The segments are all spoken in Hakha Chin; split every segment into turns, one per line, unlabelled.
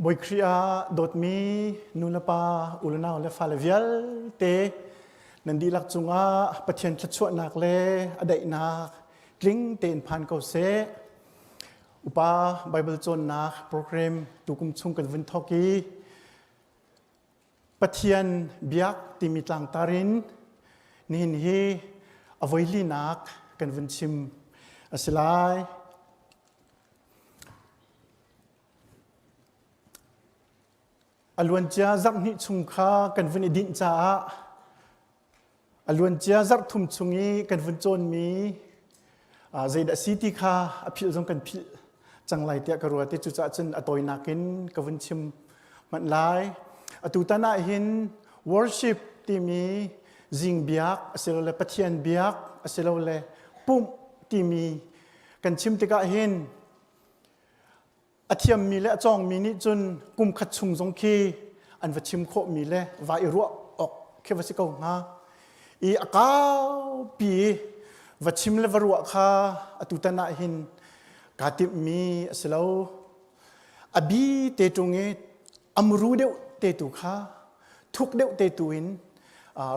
Bawi Khrih ah dawtmi nu le pa, u le nau le fale vialte nan dihlak cungah Pathian thluachuahnak le a daihnak tling tein phan ko seh. Upa Bible cawnnak program tukum chung kan vun thawk i Pathian biak timi tlangtar in nihin hi a voilinak kan vun chim a si lai. A luancia zarhhnih chung kha kan vun i dinh caah a luancia zarh thum chung i kan vun cawnmi zeidah a si ti kha a philh zong kan philh cang lai tiah ka ruat i cucaah cun a tawinak in ka vun chim hmanh lai. Atutan ah hin worship timi zing biak asilole Pathian biak asilole pumh timi kan chim tikah hin a thiammi le a cawngmi nih cun kum khat chung zong khi an va chim khawhmi le va i ruah awk khi va si ko hnga. I a kaupi va chim le va ruah kha atutan ah hin kaa timhmi a si lo. A bi te ṭung i a muru deuh te tu kha thuk deuh te tu in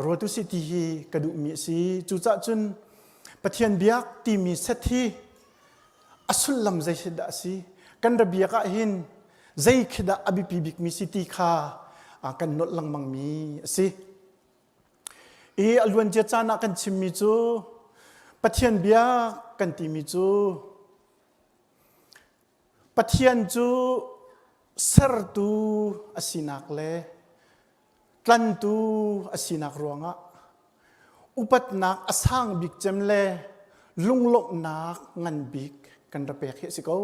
ruatu si ti hi ka duhmi a si. Cucaah cun Pathian biak timi set hi a sullam zei dah a si? Kan ra biak ah hin zei khi dah a biapi bikmi si ti kha kan nolh lengmangmi a si. I a luancia caan ah kan chimmi cu Pathian biak kan timi cu Pathian cu sertu a sinak le tlantu a sinak ruangah upatnak a sang bik cem le lunglawmhnak ngan bik kan ra pek hi a si ko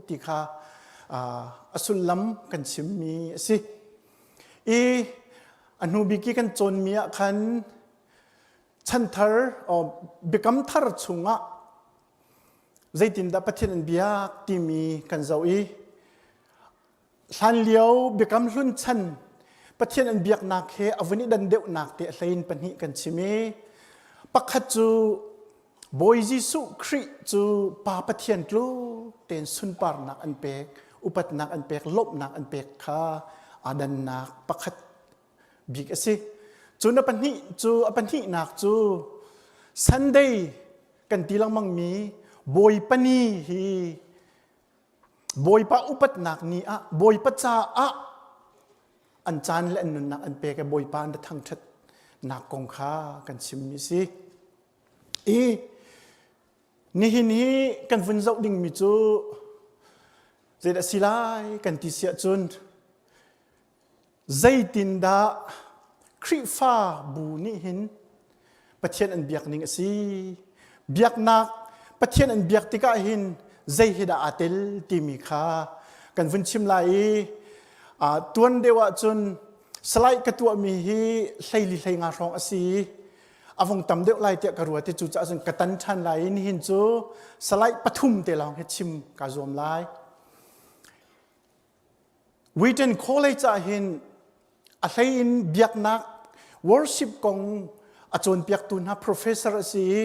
ti kha a sullam kan chimmi a si. I a hnu bik i kan cawnmi ah khan chanthar biakam thar chungah zeitindah Pathian an biak timi kan zoh i Hlanlio Biakam Hlun chan Pathian an biaknak he a vun i dan deuhnak te a hlein pahnih kan chim i pakhat cu Bawi Jesuh Khrih cu Pa Pathian tluk tein sunparnak an pek, upatnak an pek, lawmhnak an pek kha aa dannak pakhat bik a si. Cun a pahnih cu a pahnihnak cu Sunday kan ti lengmangmi Bawipa Ni hi Bawipa upatnak ni ah Bawipa caah an caan le an nunnak an pek i Bawipa an thangṭhat nak kong kha kan chimmi si. I nihin hi kan vun zoh dingmi cu zeidah si lai kan ti siah cun Zeitindah Khrihfa bu nih hin Pathian an biak ning a si? Biaknak Pathian an biak tikah hin zei hi dah aa tel timi kha kan vun chim lai i tuan deuh ahcun slide ka tuahmi hi hleili hlei nga hrawng a si a vung tam deuh lai tiah ka ruat i cucaah cun ka tan ṭhan lai i nihin cu slide pathum te lawng hi chim kaa zuam lai. Wheaton College ah hin a hlei in biaknak worship kong a cawnpiaktu hna professor a si i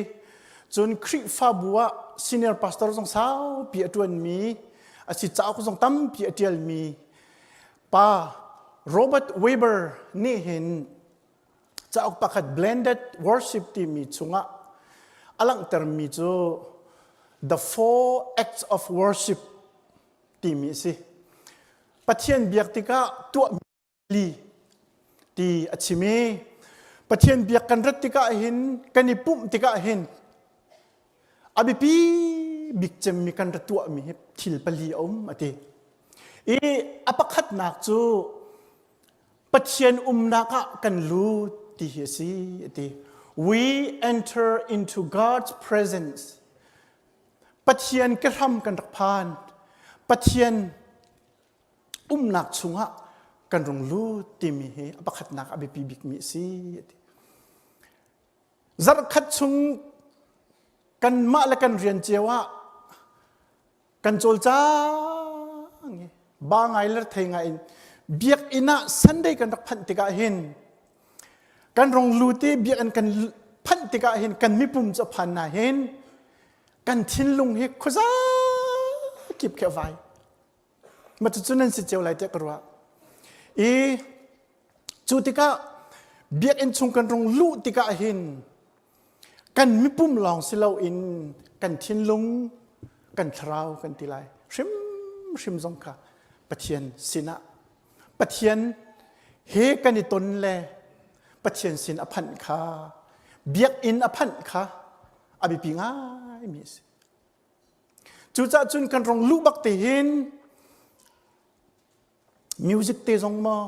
cun Khrihfabu ah senior pastor zong saupi a ṭuanmi a si cauk zong tampi a ṭialmi pa Robert Weber nih hin cauk pakhat blended worship timi chungah a langhtermi cu the four acts of worship timi a si. Pathian biak tikah tuahmi li ti a chim i Pathian biak kan rat tikah hin kan i pumh tikah hin a biapi bik cemmi kan ra tuahmi hi thil pali a um a ti. I a pakhatnak cu Pathian umnak ah kan lut ti hi a si a ti. We enter into God's presence. Pathian kehram kan rak phan. Pathian umnak chungah kan rung lut timi hi a pakhatnak a biapi bikmi a si. Zarhkhat chung kanmah le kan rian cio ah kan cawlcang i ba ngai le thei ngai in biakinn ah Sunday kan rak phanh tikah hin kan rong lut i biakinn kan phanh tikah hin kan mipum cu a phan na hin kan thinlung hi khuaza kip khi a vai. Ma cucu nan si cio lai tiah ka ruah. I cu tikah biakinn chung kan rung luh tikah hin kan mipum lawng si loin kan thinlung kan thlarau kan ti lai hrimhrim zong kha Pathian sinah Pathian he kan i ton le Pathian sin a phanh kha biakinn a phanh kha a biapi ngaimi a si. Cucaah cun kan rong luh bak te hin music te zong maw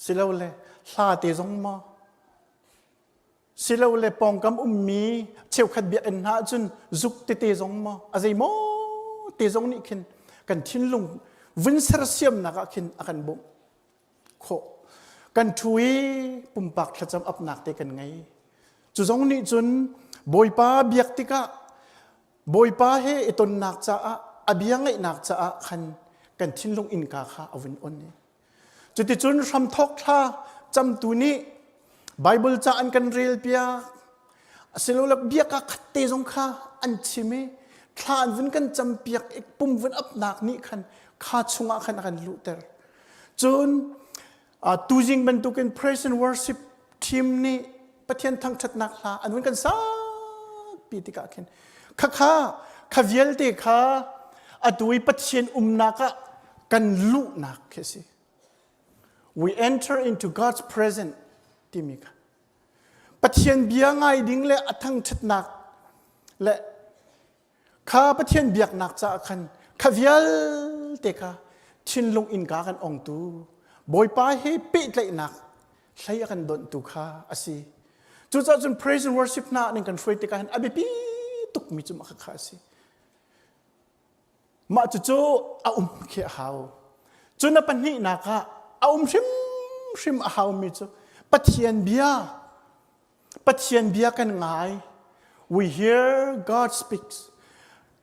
silole hla te zong maw silole pawngkam ummi cheukhat biakinn hna ahcun zuk tete zong maw a zei maw te zong nih khin kan thinlung vun sersiamnak ah khin a kan bawmh khawh. Kan ṭhu i pumpak thlacam apnak te kan ngei. Cu zong nih cun Bawipa biak tikah Bawipa he i tonnak caah a bia ngaihnak caah khan kan thinlung innka kha a vun on i cuticun hramthawk thla camtu nih Bible ca an kan rel piak asilole biaka khat te zong kha an chim i thla an vun kan campiak i pum vun apnak nih khan kha chungah khan a kan luhter cun tuzing bantukin praise and worship team nih Pathian thangṭhatnak hla an vun kan sakpi tikah khin khakha kha vialte kha atu i Pathian umnak ah kan luhnak khi a si we enter into God's presence timi kha Pathian bia ngai ding le a thangṭhatnak le kha Pathian biaknak caah khan kha vialte kha thinlung innka kan ongtu Bawipa he pehtlaihnak hlei a kan donhtu kha a si. Cucaah cun praise and worship hna ning kan hruai tikah hin a biapi tukmi cu mah kha a si. Mah cucu a um khi a hau. Cun a pahnihnak ah a um hrimhrim a haumi cu Pathian bia Pathian bia kan ngai. We hear God speaks.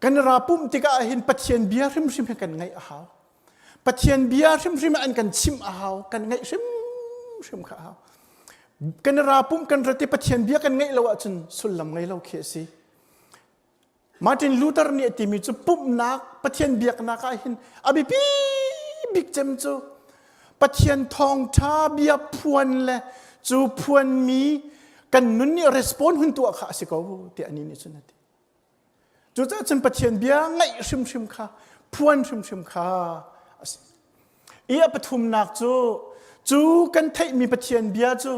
Kan ra pumh tikah hin Pathian bia hrimhrim hi kan ngaih a hau. Pathian bia hrimhrim an kan chimh a hau. Kan ngaih hrimhrim kha a hau. Kan ra pumh kan rat i Pathian bia kan ngaih lo ahcun sullam ngei lo khi a si. Martin Luther nih a timi cu pumhnak Pathian biaknak ah hin a biapi bik cem cu Pathian thawngṭha bia phuan le cu phuanmi kan nun nih respond hun tuah kha a si ko tiah anih nih cun a ti. Cucaah cun Pathian bia ngaih hrimhrim kha phuan hrimhrim kha a si. I a pathumnak cu cu kan theihmi Pathian bia cu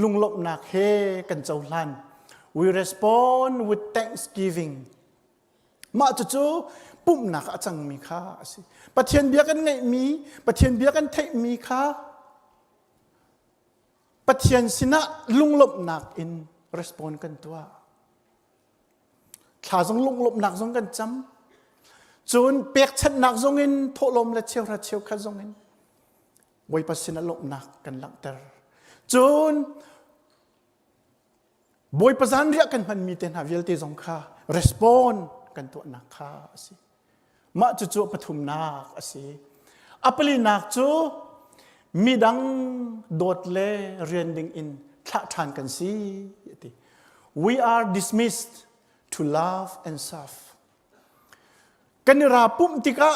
lunglawmhnak he kan cohlan. We respond with thanksgiving. Mah cucu pumhnak a cangmi kha a si. Pathian bia kan ngeihmi, Pathian bia kan theihmi kha Pathian sinah lunglawmhnak in respond kan tuah. Thla zong lunglawmhnak zong kan cam. Cun pekchanhnak zong in thawhlawm le cheuhra cheukhat zong in Bawipa sinah lawmhnak kan langhter. Cun Bawipa zanriah kan hmanmi te hna vialte zong kha respond kan tuahnak kha a si. Mah cucu a pathumnak a si. A palinak cu midang dawt le rian ding in thlah ṭhan kan si ti. We are dismissed to love and serve. Kan i ra pumh tikah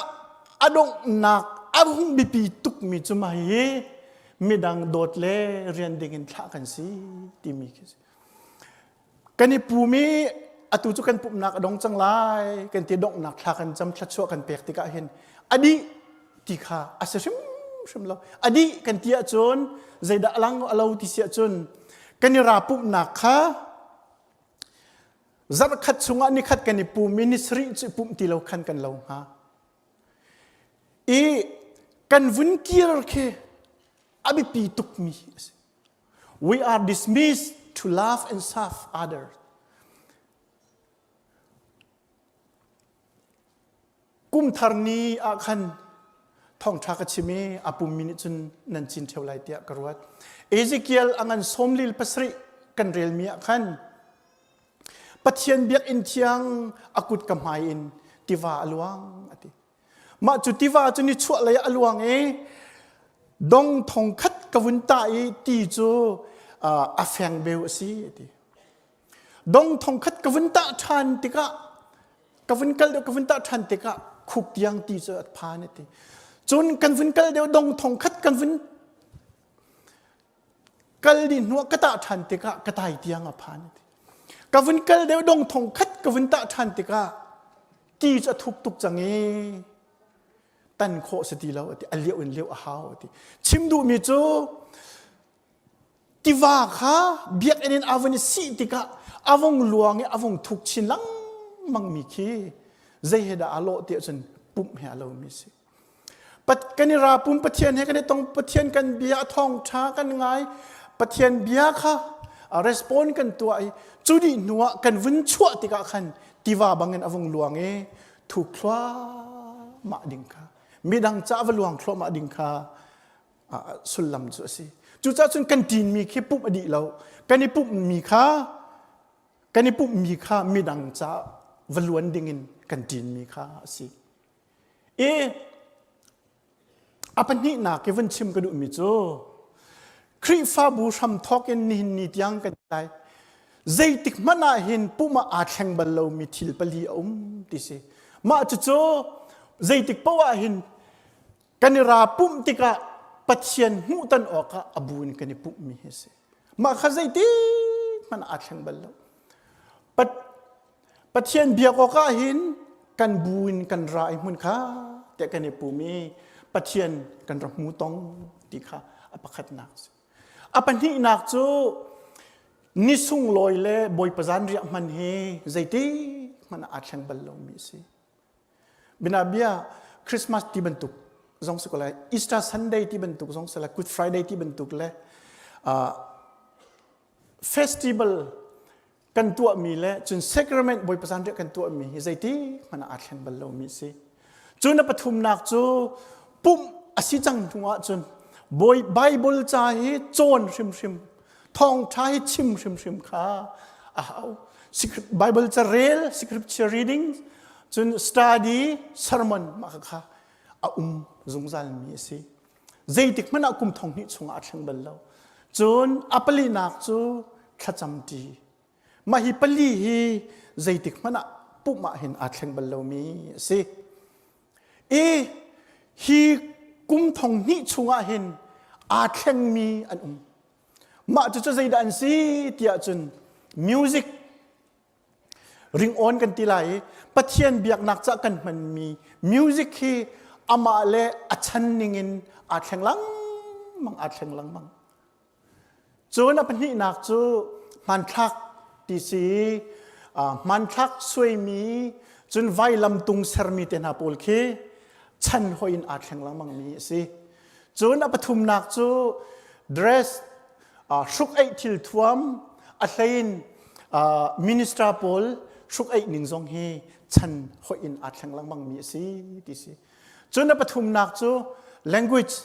a donghnak a hung biapi tukmi cu mah hi midang dawt le rian ding in thlah kan si timi khi si. Kan i pum i atu cu kan pumhnak a dong cang lai kan ti donghnak thla kan cam thluachuah kan pek tikah hin a dih ti kha a si hrimhrim lo. A dih kan ti ahcun zeidah a lang a lo ti si ahcun kan i ra pumhnak kha zarhkhat chungah nikhat kan i pum i ni sarih cu i pumh ti lo khan kan lo hnga. I kan vun kir khi a biapi tukmi a si. We are dismissed to love and serve others. Kum thar ni ah khan thawngṭha ka chim i a pummi nih cun nan cin ṭheo lai tiah ka ruat. Ezekiel a ngan sawmlil pasarih kan relmi ah khan Pathian biakinn thiang a kut ka hmai in tiva a luang a ti. Mah cu tiva cu nichuah lei ah a luang i dong thong khat ka vun tah i ti cu a feng beu a si a ti. Dong thong khat ka vun tah ṭhan tikah ka vun kal deuh ka vun tah ṭhan tikah khuk tiang ti cu a phan a ti. Cun kan vun kal deuh dong thong khat kan vun kal dih hnuah ka tah ṭhan tikah ka tai tiang a phan. Ka vun kal deuh dong thong khat ka vun tah ṭhan tikah ti cu a thuk tuk cang i tan khawh si ti lo ati a lioh in lioh a hau ati chim duhmi cu tiva kha biakinn in a vun i sih tikah a vung luang i a vung thuk chin lengmang mi khi zei he dah aa lawh ti ahcun pumh he a lomi si. Pat kan i ra pum Pathian he kan i tong Pathian kan bia a thawngṭha kan ngai Pathian bia kha a respond kan tuah i cu dih hnu ah kan vun chuah tikah khan tiva bangin a vung luang i thuk thluahmah ding kha midang ca va luang thluahmah ding kha sullam cu a si. Cucaah cun kan ṭinmi khi pumh a dih lo. Kan i pumhmi kha kan i pumhmi kha midang ca va luan dingin kan ṭinmi kha a si. I a pahnihnak i vun chim ka duhmi cu Khrihfabu hramthawk in nihin ni tiang kan lai. Zeitik hmanh ah hin pumh ah aa thleng bal lomi thil pali a um ti si. Mah cucu zeitik paoh ah hin Kan i ra pumh tikah Pathian hmuhton awkah a bu in kan i pumhmi hi a si. Mah kha zeitik hmanh aa thleng bal lo. Pathian biak awkah hin kan bu in kan ra i hmun kha tiah kan i pum i Pathian kan ra hmu tong ti kha a pakhatnak a si. A pahnihnak cu ni sunglawi le Bawipa zanriah hman hi zeitik hmanh ah aa thleng bal lomi a si. Binabia Christmas ti bantuk zong si ko lai, Easter Sunday ti bantuk zong si lai, Good Friday ti bantuk le uh, festival kan tuahmi le cun sacrament Bawipa zanriah kan tuahmi hi zeiti hmanh ah aa thleng bal lomi a si. Cun a pathumnak cu pumh a si cang hnu ahcun Bawi Bible ca hi cawn hrimhrim thawngṭha hi chim hrimhrim kha a hau. Bible ca rel, scripture reading, cun study, sermon mah kha a um zungzalmi a si. Zeitik hmanh ah kum thong hnih chungah a thleng bal lo. Cun a palinak cu thlacam ṭi. Mah hi pali hi zeitik hmanh ah pumh ah hin aa thleng bal lomi a si. I hi kum thong hnih chungah hin aa thlengmi an um. Mah cucu zeidah an si tiah cun music ringawn kan ti lai i Pathian biaknak cah kan hmanmi music hi amah le a chan ningin aa thleng lengmang aa thleng lengmang. Cun a pahnihnak cu hmanthlak ti si hmanthlak suaimi cun vailamtung sermi te hna pawl khi chan hoi in aa thleng lengmangmi a si. Cun a pathumnak cu dress hruk-eih thilthuam a hlein minister pawl hruk-eih ning zong hi chan hoih in aa thleng lengmangmi a si ti si. Cun a pathumnak cu language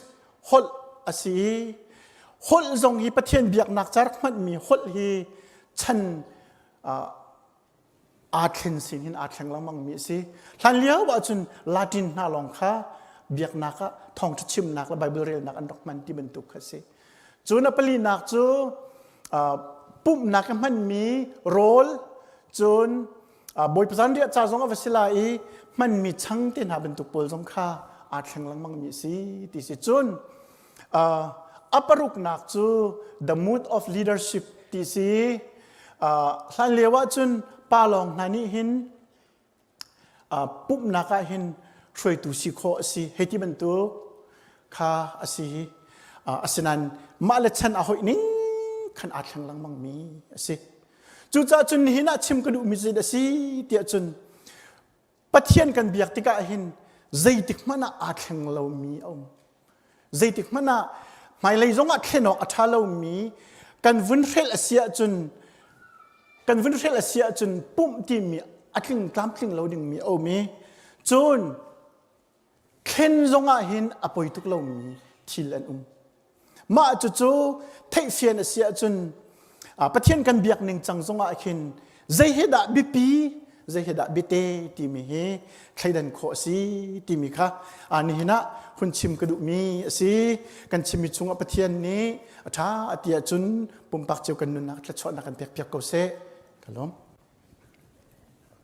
holh a si i holh zong hi Pathian biaknak ca rak hmanmi holh hi chan aa thlen sin hin aa thleng lengmangmi a si. Hlan lio ahcun Latin hna lawng kha biaknak ah thawngṭha chimnak le Bible relnak an rak hman ti bantuk kha a si. Cun a palinak cu pumhnak i hmanmi rawl cun Bawipa zanriah ca zong a va si lai i hmanmi chang te hna bantuk pawl zong kha aa thleng lengmangmi a si ti si. Cun a paruknak cu the mood of leadership ti si. Hlan lio ahcun pa lawng hna nih hin pumhnak ah hin hruaitu si khawh a si hei ti bantuk kha a si. Asinain mah le chan a hoih ning khan aa thleng lengmangmi a si. Cucaah cun nihin ah chim ka duhmi cu a si tiah cun Pathian kan biak tikah hin zeitik hmanh ah aa thleng lomi a um. Zeitik hmanh ah hmailei zong ah thlen awk a ṭha lomi kan vun hrelh a si ahcun kan vun hrelh a si ahcun pumh timi a tling tlamtling lo dingmi a um i cun thlen zong ah hin a poi tuk lomi thil an um. Mah cucu theihfian a si ahcun Pathian kan biak ning cang zongah khin zei hi dah biapi zei hi dah biate timi hi thleidan khawh a si timi kha nihin ah hun chim ka duhmi a si. Kan chimmi chungah Pathian nih a ṭha a ti ahcun pumpak cio kan nunnak thluachuahnak kan pek piak ko seh. Ka lawm.